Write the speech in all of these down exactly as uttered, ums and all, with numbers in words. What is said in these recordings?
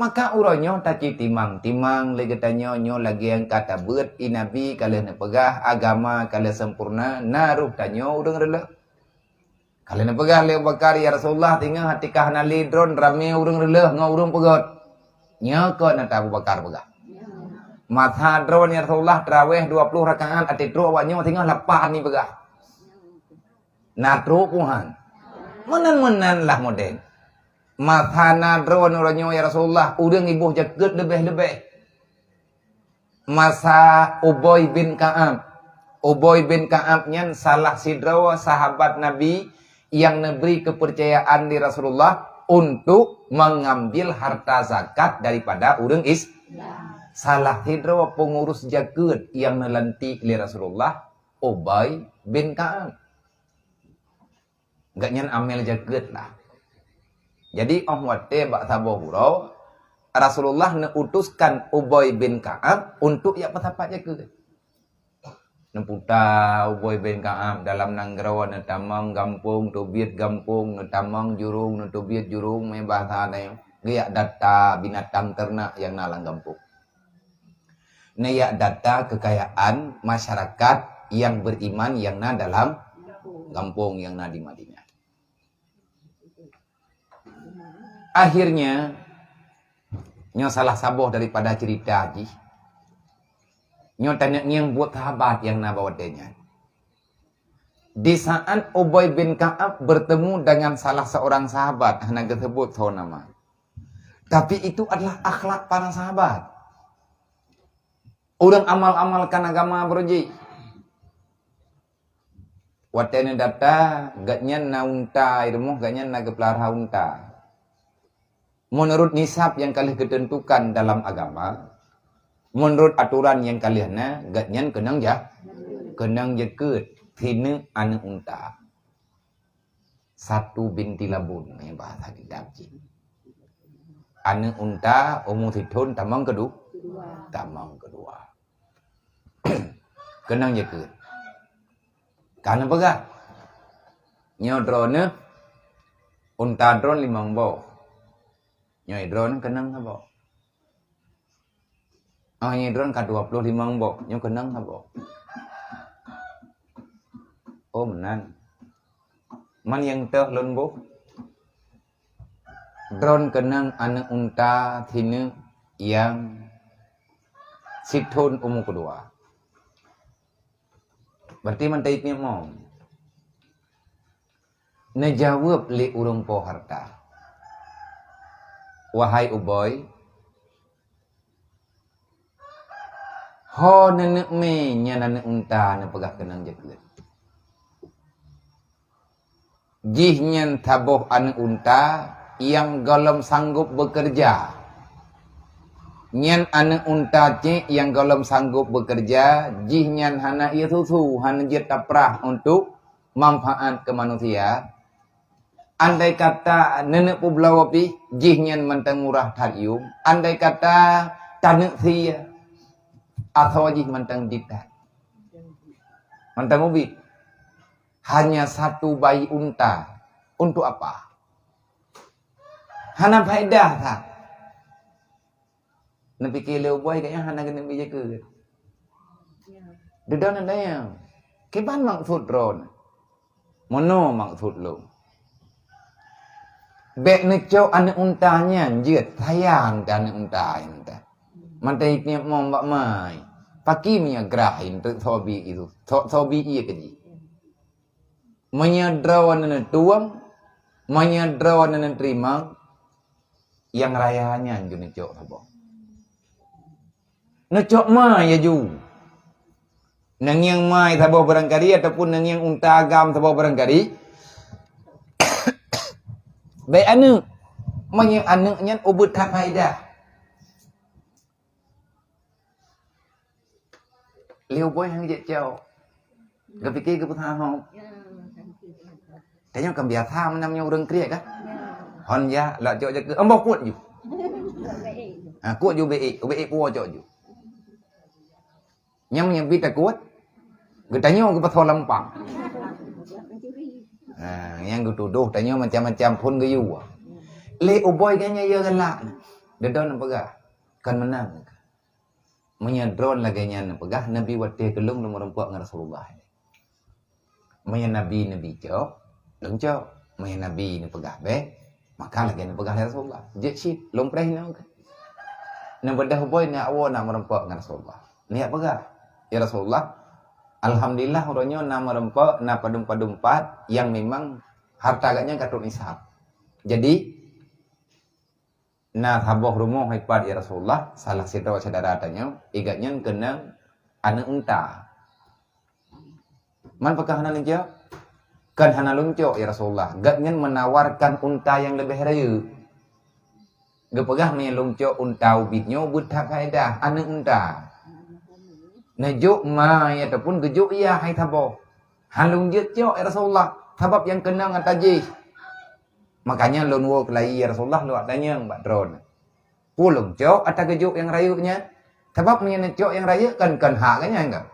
Maka uroe nyoe taci timang-timang lé geutanyoe, nyoe lagée nyang ka tabeuet, i Nabi ka lheueh neupeugah, agama ka lheueh sempurna, na roh tanyoe ureuëng reuleueh. Ka lheueh neupeugah lé Abu Bakar, "Ya Rasulullah, singoh atika hana lé droen ramé ureuëng reuleueh ngon ureuëng peugét." Nyoe keuh na Abu Bakar peugah. Masa droen, "Ya Rasulullah, tarawéh dua ploh rakaat até trok awak nyoe singoh lapan ni peugah." Na trok puhan. Meunan-meunan lah model. Masa na droen uroe nyoe, "Ya Rasulullah, ureuëng iboh jakeuet leubeh-leubeh." Masa Ubay bin Ka'ab. Ubay bin Ka'ab nyan salah sidroe sahabat Nabi yang neubri keupeurcayaan di Rasulullah untuk mengambil harta zakat daripada ureuëng Is-, salah sidroe peungurus jakeuet yang neulantik lé Rasulullah, Ubay bin Ka'ab. Gobnyan amel jakeuet lah. Jadi, óh watée bak saboh uroe, Rasulullah neuutuskan Ubay bin Ka'ab untuk jak peusapat jakeuet. Neuputa Ubay bin Ka'ab dalam nanggroe, neutamong gampông, teubiet gampông, neutamong jurông, neuteubiet jurông, meunan bahasa nyoe, geujak data binatang teurenak nyang na lam gampông. Neujak data keukayaan masyarakat nyang beriman nyang na dalam gampông nyang na di Madinah. Akhirnya, nyoe salah saboh daripada cerita jih. Nyoe taneuk ngieng buet sahabat nyang na bak watée nyan. Di saat Ubay bin Ka'ab bertemu dengan salah seorang sahabat, hana geuseubut soe nama. Tapi itu adalah akhlak para sahabat. Ureuëng amal-amalkan agama beureuji. Watée neudata, gobnyan na unta, i rumoh gobnyan na geupeulara unta. Meunurot nisab nyang ka lheueh geuteuntukan dalam agama, meunurot atoran nyang ka lheueh na, gobnyan keunong ja-, keunong jakeuet sineuk aneuëk unta. Satu binti labun, nyan bahasa kitab jih. Aneuëk unta umu sithon tamong keudua. Tamong keudua. Keunong jakeuet. Ka neupeugah, "Nyoe droeneuh, unta droen limong boh. Nyoe droeneuh keunong saboh." "Oh, nyoe droen ka dua ploh limong boh, nyoe keunong saboh." "Oh, meunan. Man nyang teuh lôn boh?" "Droen keunong aneuëk unta sineuk nyang sithon umu keudua." Berarti mantong iék mong. Neujaweueb lé ureuëng po harta, "Wahai Ubay, ho neuneuk mé nyan aneuëk unta neupeugah keunong jakeuet. Jihnyan saboh aneuëk unta nyang gohlom sanggob beukeureuja. Nyan aneuëk unta cék nyang gohlom sanggob beukeureuja, jihnyan hana ié susu, hana jeuet taprah untuk manfaat keu manusia. Andai kata neuneuk peubloe pih, jihnyan mantong murah that yuem. Andai kata taneuk sie, asoe jih mantong ditat. Mantong ubit. Hanya satu bayi unta. Untuk apa? Hana faedah that." Neupike lé Ubay, gobnyan hana keuneuk bi jakeuet. Dudoe neutanyong, "Kiban maksud droeneuh?" "Meunoe maksud lôn. Bék neucok aneuëk unta nyan jeuet, sayang keu aneuëk unta nyan teuh. Mantong iék mong bak mai. Pakri meunyoe grah nyan teuk soe bi ié, soe, soe bi ié keu jih. Meunyoe droeneuh neutueng, meunyoe droeneuh neuteurimong, nyang raya nyan ju neucok saboh." Neucok mai laju. Neungieng mai saboh barangkali ataupun neungieng unta agam saboh barangkali. Bék aneuëk. Meunyoe aneuëk nyan ubit that faedah. Lé Ubay han jeuet cok. Geupike geupeusahob. Tanyoe kan biasa meunan meunyoe ureuëng kriet kan? Hon jak, lak cok jakeuet, amboh kuet ju. Ha, kuet ju ubé ék, ubé ék puwoe cok ju. Nyang meunyoe bi takuet, geutanyoe geupasoe lampang. Ha, nyang geutudoh tanyoe macam-macam phon geuyue. Lé Ubay gobnyan ya galak. Deudon peugah, kon meunan. Meunyoe droen lagée nyan neupeugah, Nabi watée keu lôn lôn meurumpok ngon Rasulullah. Meunyoe Nabi, Nabi cok, lôn cok. Meunyoe Nabi neupeugah bék, maka lagée neupeugah lé Rasulullah. Jeuet cit, lôn preh inoe keuh. Neubeudôh bôi, neuwoe na meurumpok ngon Rasulullah. Neujak peugah, "Ya Rasulullah, alhamdulillah uroe nyoe na meurumpok, na padum-padum pat nyang memang harta geuh nyan ka trok nisab. Jadi, na saboh rumoh ipat, ya Rasulullah, salah sidroe syedara tanyoe, i geuh nyan keunong aneuëk unta." "Man pakon hana lôn cok?" "Kon hana lôn cok, ya Rasulullah. Geuh nyan menawarkan unta nyang leubeh rayeuk. Geupeugah meunyoe lôn cok unta ubit nyoe, beuet that faedah, aneuëk unta. Neujok ma ataupun geujok yah hai saboh. Hana lôn jeuet cok, ya Rasulullah, sabab nyang keunong ata jih. Makanya lôn woe keulayi, ya Rasulullah, lôn tanyong bak droen. Peue lôn cok ata geujok nyang rayeuk nyan? Sabab meunyoe neucok nyang rayeuk kan, kon hak geuh nyan kan?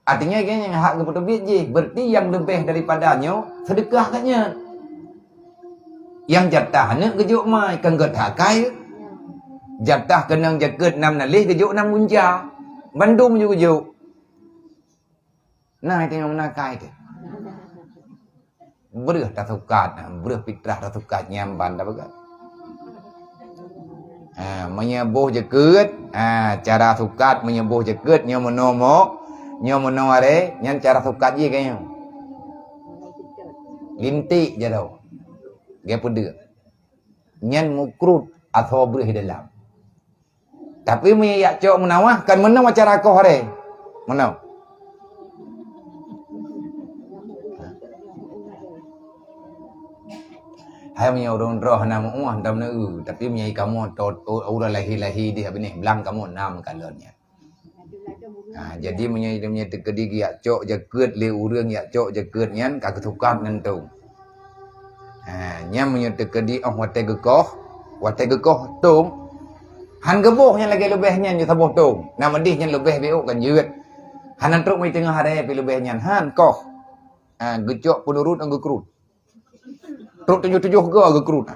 Artinya geuh nyan hak geupeuteubiet jih, berarti nyang leubeh daripada nyoe seudeukah geuh nyan. Nyang jatah aneuëk geujok ma, kan gét hak akai. Jatah keunong jakeuet nam naléh geujok nam gunca. Bandum ju geujok." Nah, itu nyang meunakai tu. Breuh tasukat, breuh fitrah tasukat nyan ban tapeugah. Ha, meunyoe boh jakeuet, ha, cara sukat meunyoe boh jakeuet nyoe meunoe mo, nyoe meunoe aré, nyan cara sukat jih keu nyoe. Linték jaroe. Geupeudeuek. Nyan meukrut asoe breuh di dalam. Tapi meunyoe jak cok meunawah, kan meunoe cara koh aré. Meunoe. Hai meunyoe ureuëng droe hana meuuah, hana meuneue, tapi meunyoe kamoe tot, ureuëng lahé-lahé di binéh blang kamoe na meukalon nyan. Ha, jadi meunyoe, meunyoe teukeudi jak cok jakeuet lé ureuëng, jak cok jakeuet nyan ka geusukat ngon tong. Ha, nyan meunyoe teukeudi óh watée geukoh, watée geukoh tong, han geuboh nyan lagée leubeh nyan nyoe saboh tong. Na meudeh nyan leubeh biôk kan jeuet. Hana trok meuteungoh aré pih leubeh nyan, han koh. Ha, geucok peunurut ngon geukrut. Trok tujoh-tujoh go geukrut.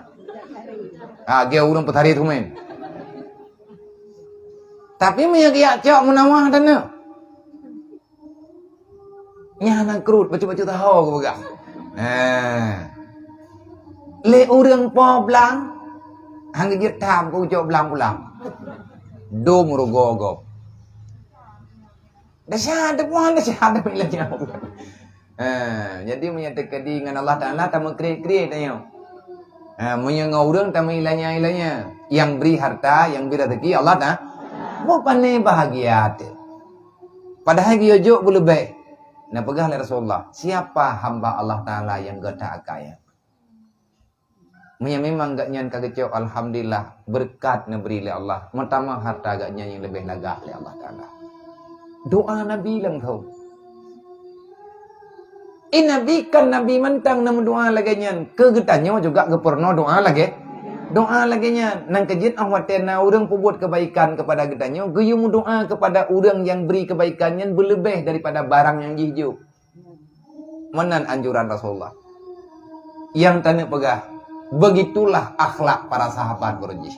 Ha, geu ureuëng peutari tumen. Tapi meunyoe geujak cok meunawah dan na. Nyan na krut, bacut-bacut taho geupeugah. Nah. Lé ureuëng po blang, han geujeuet tham keu cok blang pulang. Dum rugoe gob. Desya teupuan, desya teupuan lagée nyan. Ha, jadi meunyoe teukeudi ngon Allah Taala tameukriet-kriet tanyoe. Ha, meunyoe ngon ureuëng tameuilanya-ilanya, nyang bri harta, nyang bri rezeki Allah Taala. Boh pané bahagia teuh. Padahai geuyue jok beuleubeh. Neupeugah lé Rasulullah, "Siapa hamba Allah Taala nyang geutak akai?" Meunyoe memang geuh nyan ka geucok, alhamdulillah, beureukat neubri lé Allah, meutamah harta geuh nyan nyang leubeh lagak lé Allah Taala. Doa Nabi langsong. Eh, Nabi kan Nabi mantong na meudoa lagée nyan, keu geutanyoe juga geupeurunoe doa lagée, doa lagée nyan. Nyang keu jeuet óh watée na ureuëng peubuet keubaikan keupada geutanyoe, geuyue meudoa keupada ureuëng nyang bri keubaikan nyan beuleubeh daripada barang nyang jih jok. Meunan anjuran Rasulullah. Nyang taneuk peugah, begitulah akhlak para sahabat beureuji.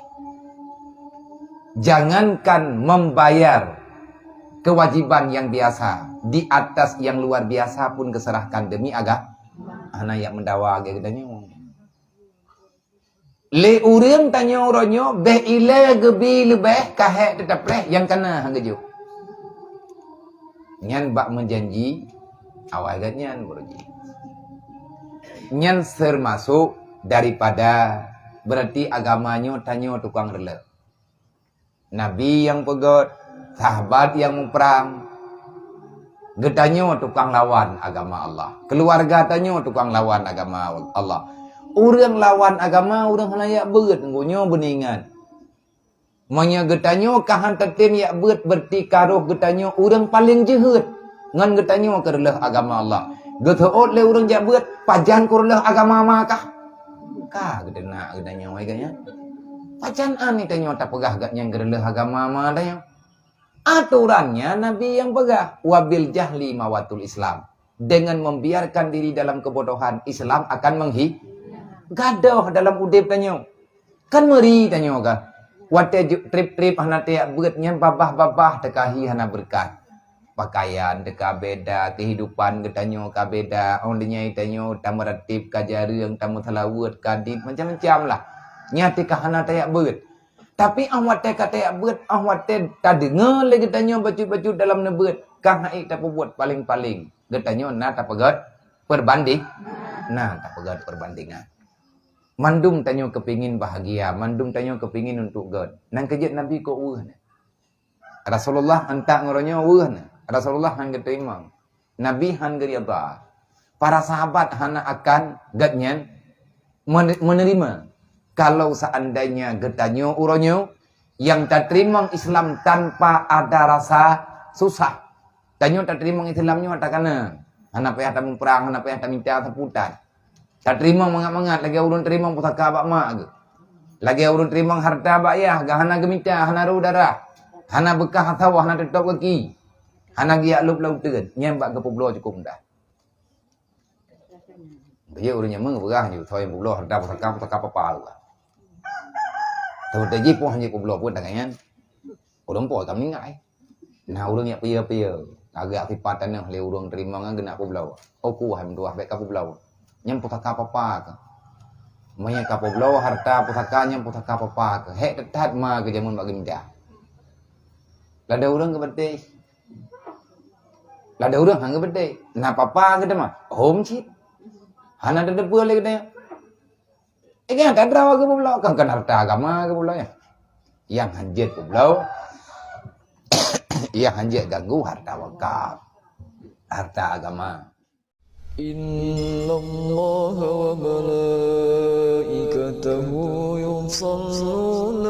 Jangankan membayar kewajiban yang biasa, di atas yang luar biasa pun geuseurahkan demi aga-, hana jak meudawa lagée geutanyoe. Lé ureuëng tanyoe uroe nyoe béh ilée geubi leubeh ka hék teutapreh nyang kana han geujok. Nyan bak meujanji awai geuh nyan beureuji. Nyan teumasok daripada beurati agama nyoe tanyoe tukang reuleuh. Nabi nyang peugét, sahabat nyang muprang, geutanyoe tukang lawan agama Allah. Keuluwarga tanyoe tukang lawan agama Allah. Ureuëng lawan agama, ureuëng hana jak beuet, nyoe beuningat. Meunyoe geutanyoe ka han tatem jak beuet, beurati ka roh geutanyoe ureuëng paleng jeuhet ngon geutanyoe keu reuleuh agama Allah. Geuseuôt lé ureuëng jak beuet, pajan keu reuleuh agama ma kah? Ka geudeungoe geutanyoe, hai geuh nyan. Pajan an geutanyoe tapeugah geuh nyan keu reuleuh agama ma tanyoe? Atoran nyan Nabi nyang peugah, "Wabil jahli mawatul Islam." Dengan membiarkan diri dalam kebodohan, Islam akan menghi-, gadôh dalam udeb tanyoe. Kan meuri tanyoe kah? Watée ju-, treb-treb hana tajak beuet nyan babah-babah teuka hi hana beureukat. Pakaian teuka beda, kehidupan geutanyoe ka beda, 'oh donya tanyoe tameurateb ka jareueng, tameuseulaweuet ka dit, macam-macam lah. Nyan teuka hana tajak beuet. Tapi 'oh watée ka tajak beuet, 'oh watée tadeungoe lé geutanyoe bacut-bacut dalam neubeuet, ka hana ék tapeubuet, paléng-paléng geutanyoe na tapeugét peurbanding-, na tapeugét perbandingan. Mandum tanyoe keupingin bahagia, mandum tanyoe keupingin untuk gét. Nyan keuh jeuet Nabi kok weueh nyan. Rasulullah antak ngon uroe nyoe weueh nyan. Rasulullah han geuteurimong. Nabi han geurida. Para sahabat hana akan gét nyan men-, menerima. Kalau seandainya geutanyoe uroe nyoe nyang tateurimong Islam tanpa ada rasa susah. Tanyoe tateurimong Islam nyoe takana. Hana payah tamuprang, hana payah tamita sapeue tan. Tateurimong mangat-mangat lagée ureuëng teurimong pusaka bak mak geuh. Lagée ureuëng teurimong hareuta bak yah, geuh hana geumita, hana rô darah, hana beukah asoe, hana teutôb gaki, hana geujak lôb lam uteuen. Nyan bak geupeubloe cukup mudah. Beu ureuëng nyang meubeurah ju, soe nyang peubloe hareuta pusaka, pusaka papa geuh. Tapi jih poh jih peubloe pun tangai nyan. Ureuëng po ka meuninggai. Na ureuëng nyang piye-piye, lagée sipat tanoh lé ureuëng teurimong nyan geunak peubloe. Oh kuah meutuah bék ka peubloe. Nyan pusaka papa keuh. Meunyoe ka peubloe hareuta pusaka nyan pusaka papa keuh. Hék that-that ma keuh jameun bak geumita. Lada ureuëng geubeudeh. Lada ureuëng han geubeudeh. Na papa geuh teuma. Hom cit. Hana tateupeue lé geutanyoe. Eh, kan, kan rawa geupeubloe, kan, kan hareuta agama geupeubloe, ya. Nyang hanjeuet peubloe, nyang hanjeuet ganggu hareuta wakaf, hareuta agama. إن الله وملائكته يصلون